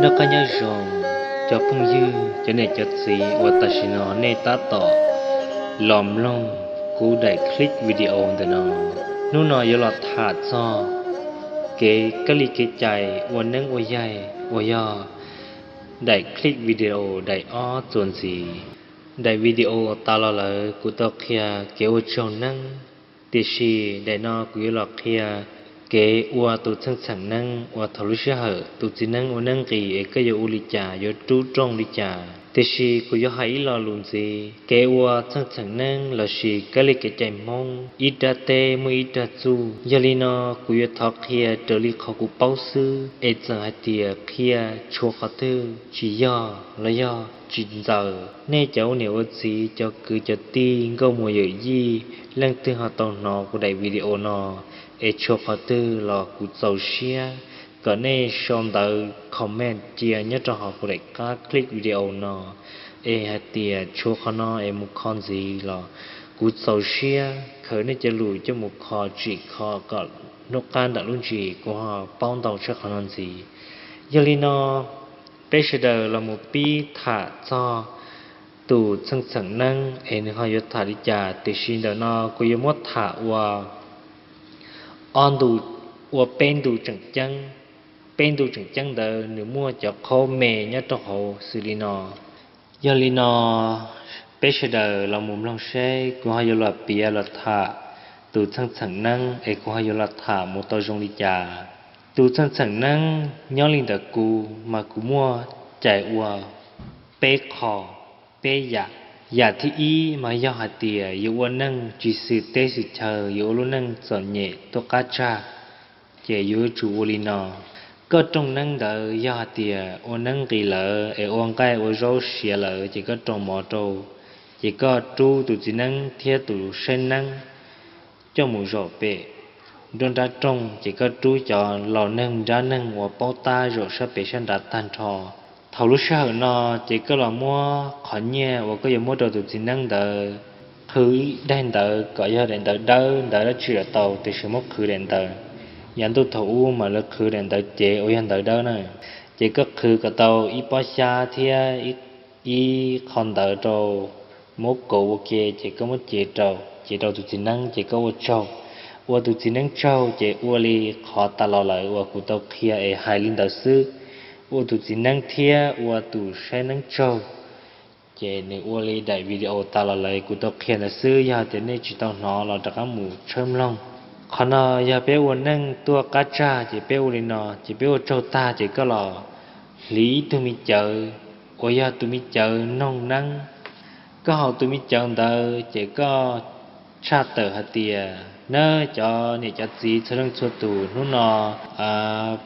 Noj qab nyob zoo, cov phooj ywg, cov niam cov txiv uas tam sim no nej tab tom los mloog kuv daim clip video ntawm no. Hnub no yuav los tham txog kev kab li kev cai ua neeb ua yaig uas yog daim clip video daim ob txuas ntxiv. Daim video tas los lawm kuv tau qhia kev ua tsaug neeb, tiam sis daim no kuv yuav los qhia kev ua tus txheej txheem neeb uas thaum lub sij hawm tus txiv neeb ua neeb nqis es koj yuav ua li cas, yuav rub rooj li cas. Tiam sis kuv yuav hais ib lo lus ntxiv, kev ua txheej txheem neeb lossis kab li kev cai Hmoob ib rab teb muaj ib rag txuj. Yog li no kuv yuav thov qhia raws li qhov kuv paub xwb, es txawm hais tias qhia tshuav qhov twg tsis yog los yog tsis ntxaws, nej cov ua niam ua txiv, cov kwv cov tij, nkauj muam yawm yij, leej twg ho tau hnov kuv daim video no es tshuav qhov twg los kuv txaus siab kom nej sau ntawv comment cia nyob rau hauv kuv daim qab clip video no es hais tias tshuav qhov no es mus kho ntxiv los kuv txaus siab khaws nej cov lus coj mus kho tsim kho kom hnub qab nram lub ntsis kuv ho paub ntau tshaj qhov no ntxiv. Yog li no peb sawv daws los mus pib tham txog tus txheej txheem neeb es nws ho yuav tham li cas, tiam sis ntawm no kuv yuav muab tham ua ob ntu, ua peb ntu tseem ceeb. Peb ntu tseem ceeb ntawd nws muaj cov qhaub me nyob rau hauv xws li no. Yog li no peb sawv daws los mus mloog seb kuv ho yuav los piav los tham tus txheej txheem neeb es kuv ho yuav los tham mus tau zoo li cas. Tus txheej txheem neeb nyob li ntawm kuv mas kuv muaj cai ua peb qho, peb yam. Yam thib ib mas yog hais tias yuav ua neej tsis xwm teb xwm chaw, yuav ua lub neej txom nyem tuaj qab tsag, ces yuav tsum ua li no. Koj rooj neeb ntawd yog hais tias ua neeb nqis lawm es ua nqaij ua zaub siav lawm ces koj roos mov rau, ces koj rub tus txiv neeb thiab tus saib neeb coj mus zaum pem nruab nrab rooj, ces koj rub cov laus neeg nrab neeg uas paub tab zaum sab pem sab nrad tag nrho. Thaum lub sij hawm no ces koj los muab qhov nyiaj uas koj yuav muab rau tus txiv neeb ntawd qhwv ib daim ntawv kom yog daim ntawv dawb, ntawv dab tsi los tau, tiam sis muab qhwv daim ntawv. Yav ntuj thaum ub mas lawv qhwv daim ntawv cev uas yog ntawv dawb na. Ces koj qhwv kom tau ib pob xyab thiab ib qho ntawv rau, muab kauv ua ke ces koj muab cev rau, cev rau tus txiv neeb ces koj ua tsaug. Ua tus txiv neeb tsaug ces ua li qhov tas los lawm uas kuv tau qhia es hais li ntawd xwb. Ua tus txiv neeb thiab ua tus saib neeb tsaug, ces nws ua li daim video tas los lawm kuv tau qhia ntawd xwb. Yog tias nej tsis tau hnov los rov qab mus tshawb mloog. Qhov no yog peb ua neej tuaj qab tsag ces peb ua li no, ces peb ua tsaug tag ces koj los hliv ib tug me cawv uas yog tus me cawv noog neeb. Koj haus tus me cawv ntawd ces koj tshaj tawm hais tias, nawb cov niam cov txiv txhua leej txhua tus, hnub no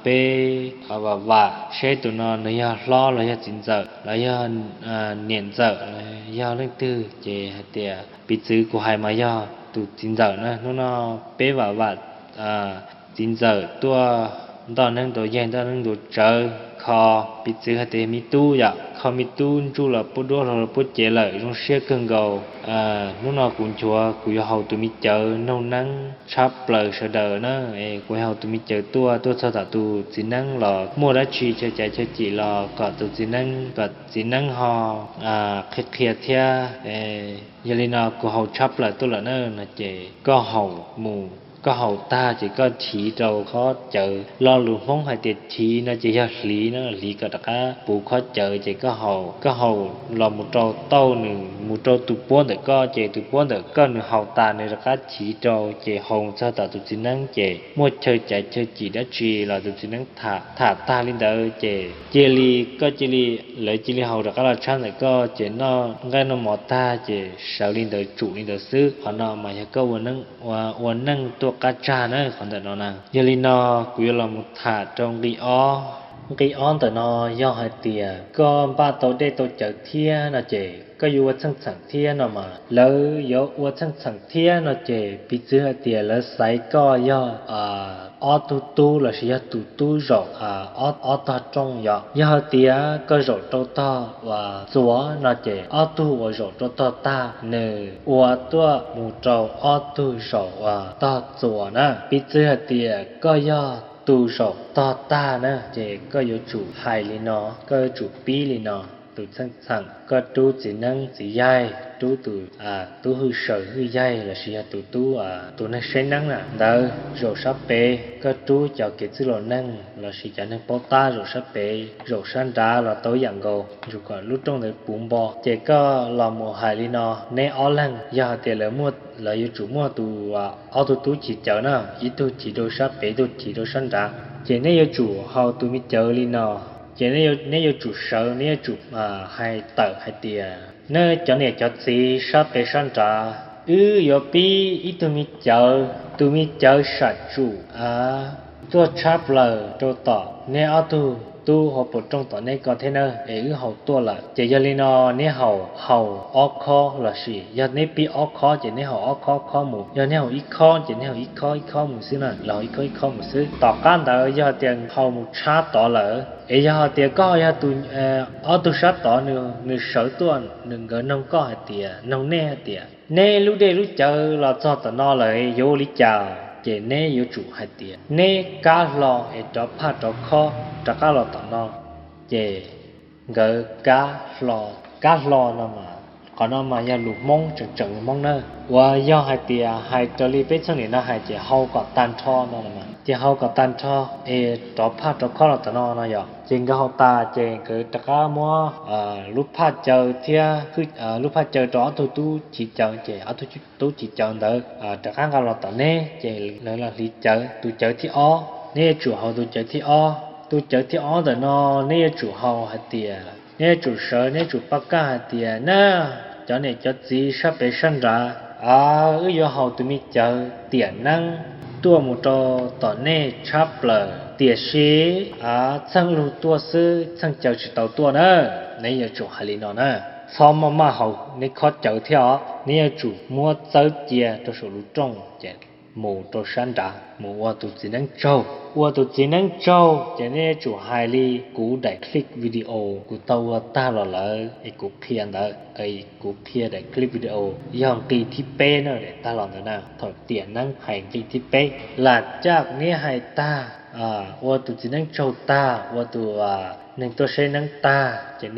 peb vam vam seb tus no nws yog hlob los yog txiv ntxawm los yog niam ntxawm, yog leej twg ces hais tias piv txwv kuv hais mas yog tus txiv ntxawm na, hnub no peb vam vam txiv ntxawm tuaj ntoj neeb ntaus yaig ntoj neeb ntaus tsawv kho, piv txwv hais tias me tub yom, kho me tub ntsuj los puab duab hlau los puab cev lawm zoo siab kawg nkaus. Hnub no kuv nchuav kuv yuav haus tus me cawv noog neeb tshab plaws sawv daws na, kuv yuav haus tus me cawv tuaj, tuaj txog tom tus txiv neeb los muaj dab tsi chaw caiv chaw cim los kom tus txiv neeb, kom txiv neeb ho qhia qhia thiab. Yog li no kuv haus tshab plaws tuaj lawm na no ces koj haus mus, koj haus tag ces koj thiv rau qhov cawv, lo lus Hmoob hais tias thiv no ces yog hliv na, hliv kom rov qab puv qhov cawv ces koj haus, koj haus los mus rau tauj nws, mus rau tus puab ntawm koj ces tus puab ntawm koj nws haus tas nws rov qab thiv rau ces haus txog tom tus txiv neeb ces muaj chaw caiv chaw cim dab tsi los tus txiv neeb tham, tham tag li ntawd ces cia li, koj cia li, lawv cia li haus rov qab los tshab ntawm koj ces noj nqaij noj mov tag ces sawv li ntawd tsum li ntawd xwb. Qhov no mas yog koj ua neej tuaj qab tsag na qhov ntawm no na. Yog li no kuv yuav los mus tham rau nqi ob. Nqi ob ntawm no yog hais tias koj npaj tau dej tau cawv thiab no ces koj yuav ua txheej txheem thiab no mas lawv yuav ua txheej txheem thiab no ces piv txwv hais tias lawv xaiv koj yog ob tug tub lossis yog tus tub zaum ob tog rooj yom. Yog hais tias koj zaum rau tog uas txuas no ces ob tug uas zaum rau tog tag nws ua tuaj mus rau ob tug zaum uas tog txuas na. Piv txwv hais tias koj yog tus zaum tog tag na ces koj yuav tsum hais li no, koj yuav tsum pib li no. Tus txheej txheem koj rub txiv neeb txiv yaig, rub tus tub hwj saw hwj yaig lossis yog tus tub, tus neeg saib neeb na ntawd zaum sab pem, koj rub cov kev txwj laus neeg lossis cov neeg paub tab zaum sab pem, zaum sab nrad los tau yam nkaus, ntsuas kom lub rooj ntawd puv npo. Ces koj los mus hais li no, neb ob leeg yog hais tias lawv yuav tsum muaj tus, ob tug tub chiv cawv na, ib tug chiv rau sab pem, ib tug chiv rau sab nrad. Ces neb yuav tsum haus tus me cawv li no. Ces neb yuav tsum sawv, neb yuav tsum hais tawm hais tias, neb cov niam cov txiv sab pem sab nrad, wb yuav pib ib tug me cawv, tus me cawv sam tsum tuaj tshab plaws rau tom neb ob tug tub hauv paus rooj tom neb ko thiab na, es wb haus tuaj lawm. Ces yog li no neb haus, haus ob khob lossis yog neb pib ob khob ces neb haus ob khob khob mus, yog neb haus ib khob ces neb haus ib khob ib khob mus xwb na, los ib khob ib khob mus xwb. Tom qab ntawd yog tias haus mus tshab tod lawm, es yog hais tias koj yog tus, ob tug sab tod nws sawv tuaj nws nkawd noog koj hais tias, noog neb hais tias, neb lub dej lub cawv los txog tom no lawm yuav ua li cas? Ces neb yuav tsum hais tias neb kab hlo es rov phaj rov khob rov qab los tom no. Ces nkawd kab hlo, kab hlo no mas, qhov no mas yog lus Hmoob, tseem tseem lus Hmoob na. Uas yog hais tias hais raws li peb txheej niam no hais ces haus kom tag nrho no los mas, ces haus kom tag nrho es rov phaj rov khob los tom no no yog. Ces nkawd haus tas ces nkawd rov qab muab lub phaj cawv thiab, lub phaj cawv rau ob tug tub chiv cawv ces ob tug tub chiv cawv ntawd rov qab nqa los tom neb ces lawv los hliv cawv, tus cawv thib ob. Neb yuav tsum haus tus cawv thib ob. Tus cawv thib ob ntawm no neb yuav tsum haus hais tias, neb yuav tsum sawv, neb yuav tsum pab kaj hais tias, neb cov niam cov txiv sab pem sab nrad, wb yuav haus tus me cawv tiam neeb tuaj mus rau tom nej tshab plaws, tiam sis txheej lug tuaj xwb, txheej cawv tsis tau tuaj na. Neb yuav tsum hais li no na, txhob maj maj haus neb khob cawv thiab os. Neb yuav tsum muab txawb cia rau saum lub rooj ces mus rau sab nrad mus ua tus txiv neeb tsaug. Ua tus txiv neeb tsaug ces neb yuav tsum hais li kuv daim clip video kuv tau ua tag los lawm es kuv qhia ntawd, kuv qhia daim clip video yog nqi thib peb na, daim tag los ntawd na, thaum tiam neeb hais nqi thib peb. Lam caj neb hais tag, ua tus txiv neeb tsaug tag, ua tus neeg tuaj saib neeb tag ces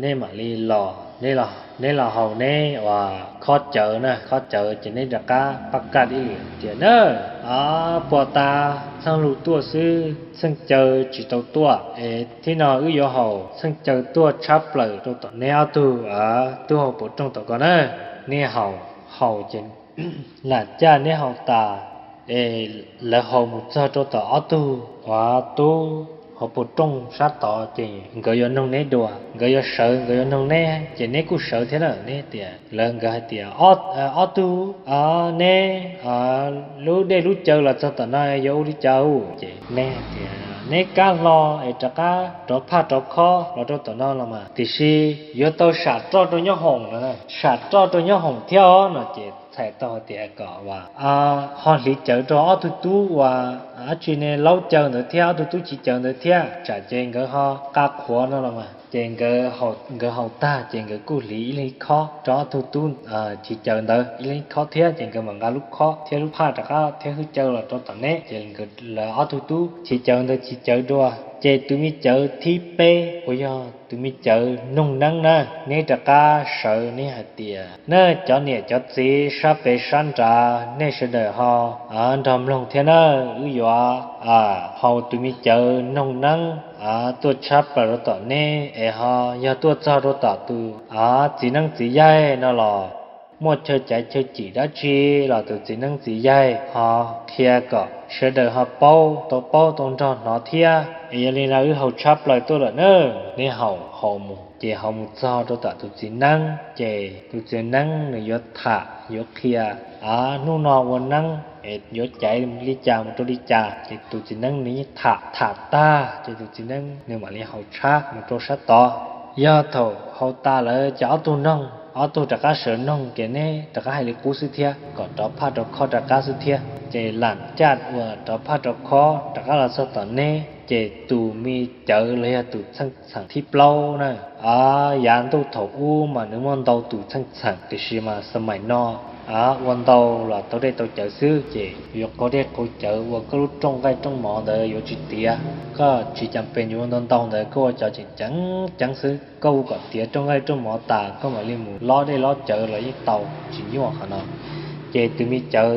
neb mam li los, neb los haus neb ua khob cawv na, khob cawv ces neb rov qab pab kaj ib lwm tias na, puas tas txheej lug tuaj xwb, txheej cawv tsis tau tuaj es thib no wb yuav haus txheej cawv tuaj tshab plaws rau tom neb ob tug tub hauv paus rooj tom ko na. Neb haus, haus ces lam caj neb haus tas es lawv haus mus txog rau tom ob tug tub hauv paus rooj sab tod ces nkawd yuav noog neb dua, nkawd yuav sawv, nkawd yuav noog neb ces neb kuj sawv thiab na. Neb tias, lawv nkawd hais tias, ob tug, neb lub dej lub cawv los txog tom no yuav ua li cas? Ces neb tias neb kab hlo es rov qab rov phaj rov khob los rau tom no los mas, tiam sis yuav tau sam roj rau nyob hoom no, sam roj rau nyob hoom thiab os no ces txhais tau hais tias kom ho hliv cawv rau ob tug tub uas dab tsi ne, laub cawv ntawd thiab ob tug tub chiv cawv ntawd thiab, tsam ces nkawd ho nqa qhuav no los mas. Ces nkawd haus tag ces nkawd kuj hliv ib leeg ib khob rau ob tug tub chiv cawv ntawd ib leeg ib khob thiab ces nkawd mam nqa lub khob thiab lub phaj rov qab thiab hwj cawv los rau tom neb ces nkawd, lawv ob tug tub chiv cawv ntawd chiv cawv dua. Ces tus me cawv thib peb uas yog tus me cawv noog neeb na, neb rov qab sawv neb hais tias, neb cov niam cov txiv sab pem sab nrad nej sawv daws ho nrog mloog thiab na, wb yuav haus tus me cawv noog neeb tuaj tshab plaws rau tom neb es ho yog tuaj txog rau tom tus txiv neeb txiv yaig no los muaj chaw caiv chaw cim dab tsi los tus txiv neeb txiv yaig ho qhia kom sawv daws ho paub, tau paub tau nrog hnov thiab. Es yog li no wb haus tshab plaws tuaj lawm na. Neb haus haus mus ces haus mus txog rau tom tus txiv neeb ces tus txiv neeb nws yuav tham yuav qhia, hnub no ua neeb yuav caiv li cas mus rau li cas. Ces tus txiv neeb nws yeej tham tham tag ces tus txiv neeb nws mam li haus tshab mus rau sab tod. Yog thaum haus tas lawm ces ob tug noog, ob tug rov qab sawv noog ces neb rov qab hais li qub xwb thiab, kom rov phaj rov khob rov qab xwb thiab. Ces lam caj uas rov phaj rov khob rov qab los txog tom neb ces tus me cawv los yog tus txheej txheem thib plaub na, yav ntuj thaum ub mas nws muaj ntau tus txheej txheem tiam sis mas xab maim no ua ntau los tau dej tau cawv xwb ces yuav qaug dej qaug cawv ua koj lub rooj nqaij rooj mov ntawd yuav tsis tiav. Koj tsis cas pes yuav ua ntau ntau ntawd, koj ua cov tseem ceev ceev xwb. Koj ua kom tiav rooj nqaij rooj mov tas koj mam li mus lob dej lob cawv los yeej tau, tsis nyuaj qhov no. Ces tus me cawv,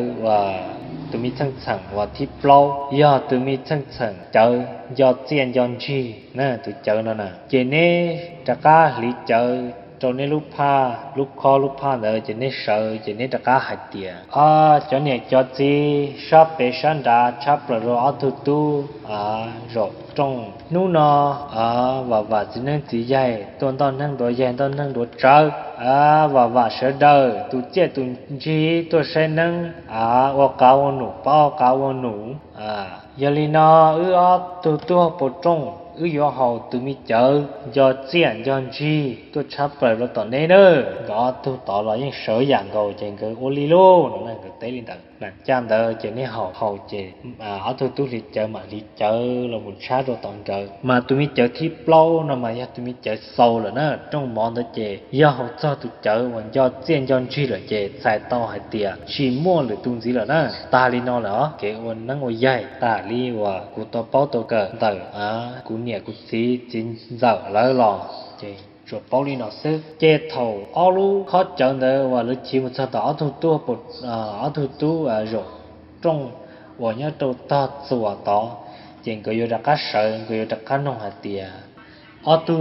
tus me txheej txheem uas thib plaub yog tus me txheej txheem cawv nco txiaj nco ntsig na, tus cawv no na. Ces neb rov qab hliv cawv rau neb lub phaj, lub khob lub phaj ntawd ces neb sawv ces neb rov qab hais tias, Ob, cov niam cov txiv sab pem sab nrad, tshab plaws rau ob tug tub zaum rooj. Hnub no vam vam txiv neeb txiv yaig tuaj ntoj neeb dua yaig ntoj neeb dua tsawv, vam vam sawv daws tus txiaj tus ntsig tuaj saib neeb, ua qav ua num pab ua qav ua num. Yog li no wb ob tug tub hauv paus rooj wb yuav haus tus me cawv nco txiaj nco ntsig tuaj tshab plaws rau tom neb nawb. Nkawd ob tug tod los yeej sawv yam nkaus ces nkawd ua li lauj no, nkawd teb li ntawd. Lam caj ntawd ces neb haus haus ces ob tug tub hliv cawv mam hliv cawv los mus tshab rau tom nkawd. Mas tus me cawv thib plaub no mas yog tus me cawv xaus lawm na, rooj mov ntawd ces yog haus txog tus cawv uas nco txiaj nco ntsig lawm ces txhais tau hais tias tsis muaj lwm tus ntxiv lawm na. Tag li no lawm os, kev ua neeb ua yaig tag li uas kuv tau paub tau kawm ntawm kuv niam kuv txiv txiv ntxawm lawv los ces tsuas paub li no xwb. Ces thaum ob lub khob cawv ntawd uas lawv chiv mus txog tom ob tug tub, ob tug tub zaum rooj uas nyob rau tog txuas tod, ces nkawd yuav rov qab sawv, nkawd yuav rov qab noog hais tias, Ob tug,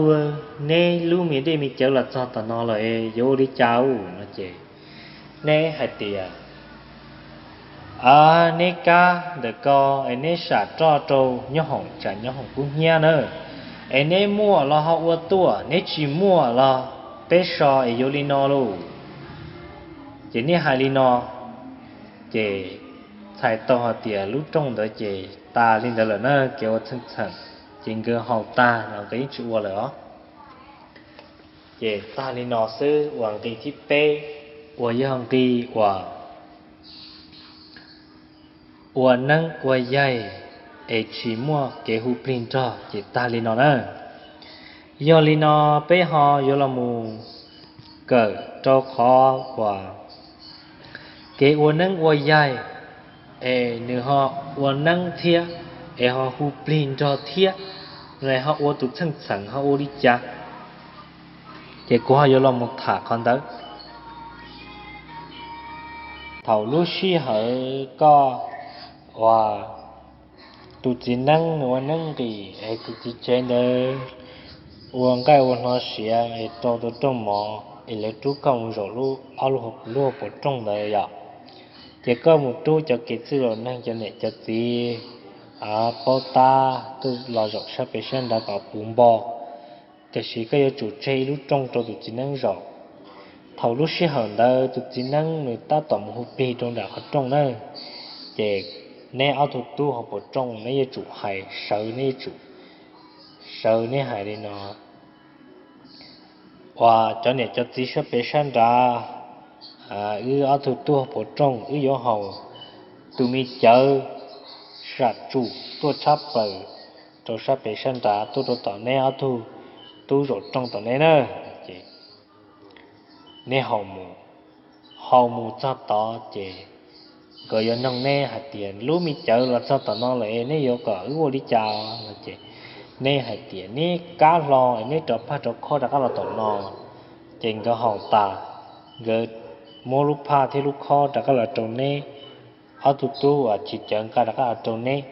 neb lub me dej me cawv los txog tom no lawm yuav ua li cas? No ces neb hais tias, Neb kab ntawm ko es neb sam roj rau nyob hoom, tsam nyob hoom kub hnyiab na. Es neb muaj los ho ua tuaj, neb tsis muaj los peb so es yuav li no lauj. Ces neb hais li no, ces txhais tau hais tias lub rooj ntawd ces tas li ntawd lawm na, kev ua txheej txheem. Ces nkawd haus tag los nkawd yeej tsis ua lawm os. Ces tag li no xwb uas nqi thib peb uas yog nqi uas ua neeb ua yaig es tsis muaj kev hu plig nrog ces tag li no na. Yog li no peb ho yuav los mus kawm rau qhov uas kev ua neeb ua yaig es nws ho ua neeb thiab es ho hu plig nrog thiab, ho ua tus txheej txheem ho ua li cas? Ces kuv ho yuav los mus tham qhov ntawd. Thaum lub sij hawm koj uas tus txiv neeb nws ua neeb nqis es tus txiv tsev ntawd ua nqaij ua hlo siav es rau tus rooj mov es lawv rub koj mus zaum lub, ob lub, lub hauv paus rooj ntawd yom, ces koj mus rub cov kev txwj laus neeg, cov niam cov txiv paub tab tuaj los zaum sab pem sab nrad kom puv npo. Tiam sis koj yuav tsum tseg ib lub rooj rau tus txiv neeb zaum. Thaum lub sij hawm ntawd tus txiv neeb nws tab tom mus hu plig rau nram qhov rooj na, ces neb ob tug tub hauv paus rooj neb yuav tsum hais sawv, neb yuav tsum sawv neb hais li no, Uas cov niam cov txiv sab pem sab nrad, wb ob tug tub hauv paus rooj wb yuav haus tus me cawv sam tsum tuaj tshab plaws rau sab pem sab nrad tuaj rau tom neb ob tug tub zaum rooj tom neb na. Ces neb haus mus, haus mus txog tod ces nkawd yuav noog neb hais tias, Lub me cawv los txog tom no lawm, neb yuav kom wb ua li cas? No ces neb hais tias, Neb kab hlo es neb rov phaj rov khob rov qab los tom no. Ces nkawd haus tas, nkawd muab lub phaj thiab lub khob rov qab los rau neb, ob tug tub uas chiv cawv nqa rov qab los rau neb.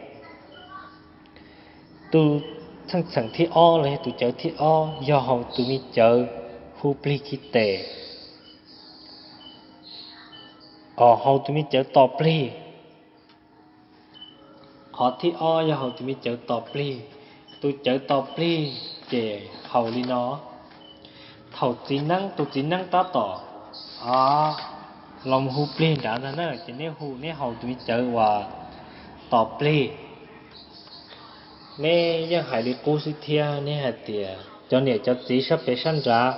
Tus txheej txheem thib ob los yog tus cawv thib ob yog haus tus me cawv hu plig khi tes, os, haus tus me cawv tos plig. Qhov thib ob yog haus tus me cawv tos plig. Tus cawv tos plig ces haus li no. Thaum txiv neeb, tus txiv neeb tab tom, o, los mus hu plig nrad ntag na, ces neb hu neb haus tus me cawv uas tos plig. Neb yeej hais li qub xwb thiab, neb hais tias, cov niam cov txiv sab pem sab nrad,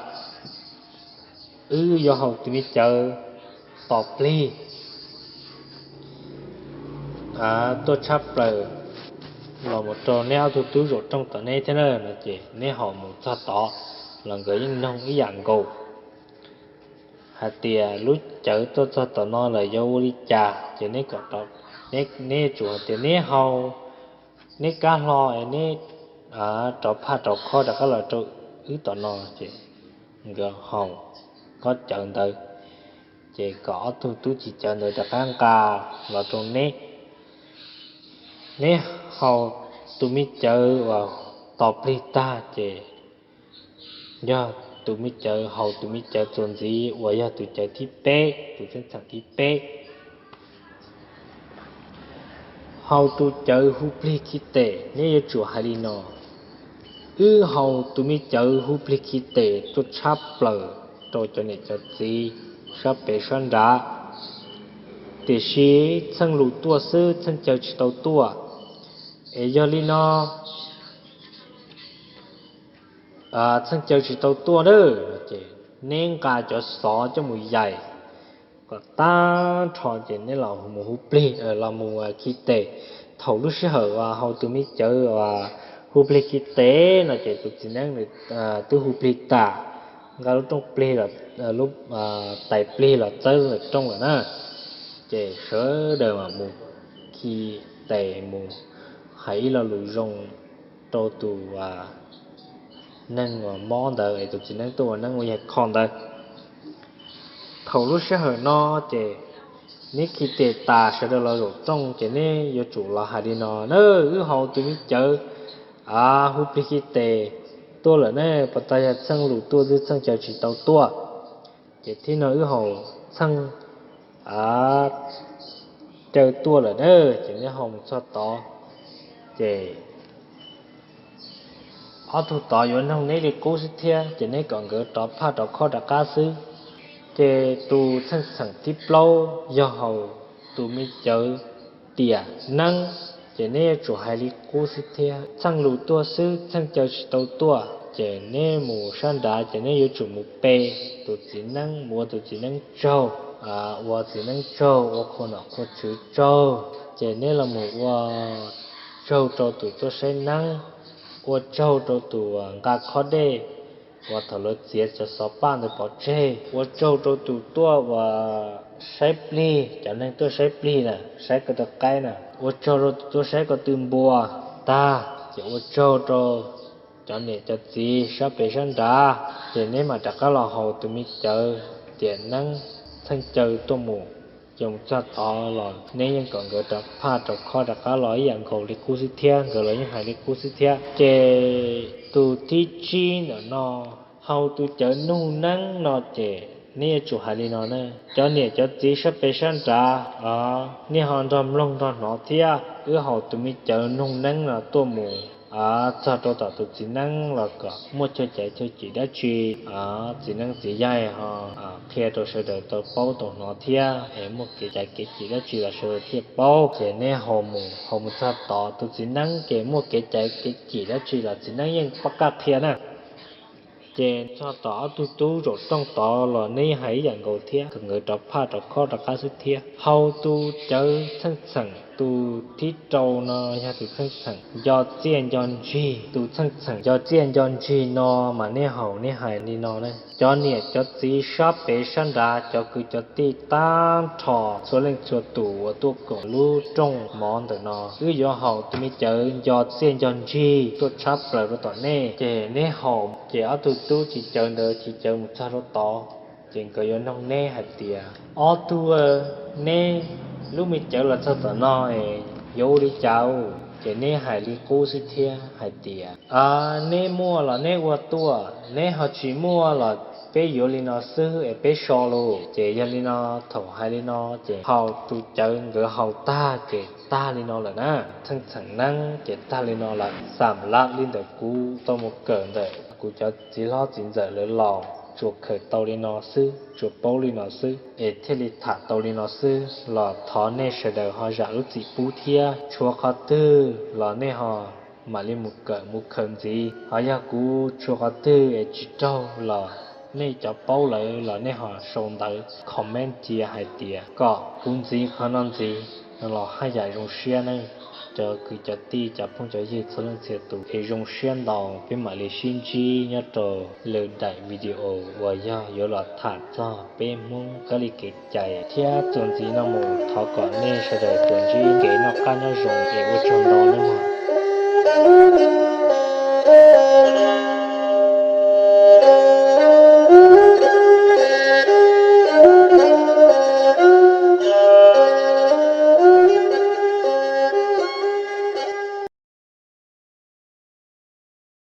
wb yuav haus tus me cawv tos plig tuaj tshab plaws los mus rau neb ob tug tub zaum rooj tom neb thiab na no, ces neb haus mus txog tod los nkawd yeej noog ib yam nkaus hais tias lub cawv tuaj txog tom no lawm yuav ua li cas, ces neb kom, neb yuav tsum hais tias neb haus, neb kab hlo es neb rov phaj rov khob rov qab los rau wb tom no, ces nkawd haus kob cawv ntawd, ces kom ob tug tub tsis cawv ntawd rov qab nqa los rau neb. Neb haus tus me cawv uas tos plig tag, ces yog tus me cawv, haus tus me cawv txuas ntxiv uas yog tus cawv thib peb, tus txheej txheem thib peb. Haus tus cawv hu plig khi tes, neb yuav tsum hais li no, wb haus tus me cawv hu plig khi tes tuaj tshab plaws rau cov niam cov txiv sab pem sab nrad, tiam sis txheej lus tuaj xwb txheej cawv tsis tau tuaj. Es yog li no, txheej cawv tsis tau tuaj na, ces neb nqa cov xov coj mus yaim kom tag nrho, ces neb los mus hu plig, los mus khi tes. Thaum lub sij hawm uas haus tus me cawv uas hu plig khi tes no ces tus txiv neeb twb hu plig tas, nqa lub rooj plig, lub tais plig los txawb rooj lawm na, ces sawv daws mus khi tes mus hais ib lo lus zoo rau tus neeg uas mob ntawd es tus txiv neeb tuaj ua neeb ua yaig kho ntawd. Thaum lub sij hawm no ces neb khi tes tas sawv daws los zaum rooj, ces neb yuav tsum los hais li no na, wb haus tus me cawv hu plig khi tes tuaj lawm ne, puas tas yog txheej lus tuaj xwb txheej cawv tsis tau tuaj. Ces thib no wb haus txheej cawv tuaj lawm na, ces neb haus mus txog tod, ces ob tug tod yuav noog neb li qub xwb thiab, ces neb kom nkawd rov phaj rov khob rov qab xwb. Ces tus txheej txheem thib plaub yog haus tus me cawv tiam neeb, ces neb yuav tsum hais li qub xwb thiab, txheej lus tuaj xwb txheej cawv tsis tau tuaj. Ces neb mus sab nrad ces neb yuav tsum mus pe tus txiv neeb, mus ua tus txiv neeb tsaug, ua txiv neeb tsaug, ua qhua nom qhua tswv tsaug, ces neb los mus ua tsaug rau tus tuaj saib neeb, ua tsaug rau tus nqa khob dej uas thaum lawv txiav cov xov paj ntawd pov tseg, ua tsaug rau tus tuaj uas saib plig, cov neeg tuaj saib plig na, saib ko taw qaib na, ua tsaug rau tus tuaj saib ko tw npua tag, ces ua tsaug rau cov niam cov txiv sab pem sab nrad, ces neb mam rov qab los haus tus me cawv tiam neeb txheej cawv tuaj mus. Ces mus txog tod los neb yeej kom nkawd rov phaj rov khob rov qab los ib yam nkaus li qub xwb thiab, nkawd los yeej hais li qub xwb thiab. Ces tus thib tsib ntawm no, haus tus cawv nug neeb no ces neb yuav tsum hais li no na, cov niam cov txiv sab pem sab nrad, nej ho nrog mloog nrog hnov thiab, wb haus tus me cawv nug neeb no tuaj mus txog rau tom tus txiv neeb los kom muaj chaw caiv chaw cim dab tsi, txiv neeb txiv yaig ho qhia rau sawv daws tau paub tau hnov thiab, es muaj kev caiv kev cim dab tsi los sawv daws thiaj paub. Ces neb haus mus haus mus txog tod tus txiv neeb ces muaj kev caiv kev cim dab tsi los txiv neeb yeej pab qab qhia na. Ces txog tom ob tug tub zaum rooj tod los neb yeej hais ib yam nkaus thiab, kom nkawd rov phaj rov khob rov qab xwb thiab. Haus tus cawv txheej txheem tus thib rau no yog tus txheej txheem nco txiaj nco ntsig. Tus txheej txheem nco txiaj nco ntsig no mas neb haus neb hais li no na, cov niam cov txiv sab pem sab nrad, cov kwv cov tij tag nrho txhua leej txhua tus uas tuaj koom lub rooj mov ntawm no, wb yuav haus tus me cawv nco txiaj nco ntsig tuaj tshab plaws rau tom nej. Ces neb haus ces ob tug tub chiv cawv ntawd chiv cawv mus txog rau tod, ces nkawd yuav noog neb hais tias, ob tug, neb lub me cawv los txog tom no es yuav ua li cas? Ces neb hais li qub xwb thiab hais tias, neb muaj los neb ua tuaj, neb ho tsis muaj los peb yuav li no xwb es peb so lauj. Ces yog li no, thaum hais li no ces haus tus cawv nkawd haus tag ces tag li no lawm na. Txheej txheem neeb ces tag li no lawm. Xam lav li ntawm kuv tau mus kawm ntawm kuv cov txiv hlob txiv ntxawm lawv laus tsuas khaws tau li no xwb, tsuas paub li no xwb es thiaj li tham tau li no xwb los thov nej sawv daws ho zam lub txim pub thiab. Tshuav qhov twg los nej ho mam li mus kawm mus khaws ntxiv, ho yog kuv tshuav qhov twg es tsis raug los nej cov paub lawm los nej ho sau ntawv comment cia hais tias kom kuv ntxiv qhov no ntxiv no los haj yam zoo siab nawb. Cov kwv cov tij cov phooj cov ywg txhua leej txhia tus es zoo siab ntau, peb mam li sib ntsib nyob rau lwm daim video uas yog yuav los tham txog peb Hmoob kab li kev cai thiab. Txuas ntxiv no mus thov kom nej sawv daws tsuas ntsib kev noj qab nyob zoo es ua tsaug ntau nawb mog.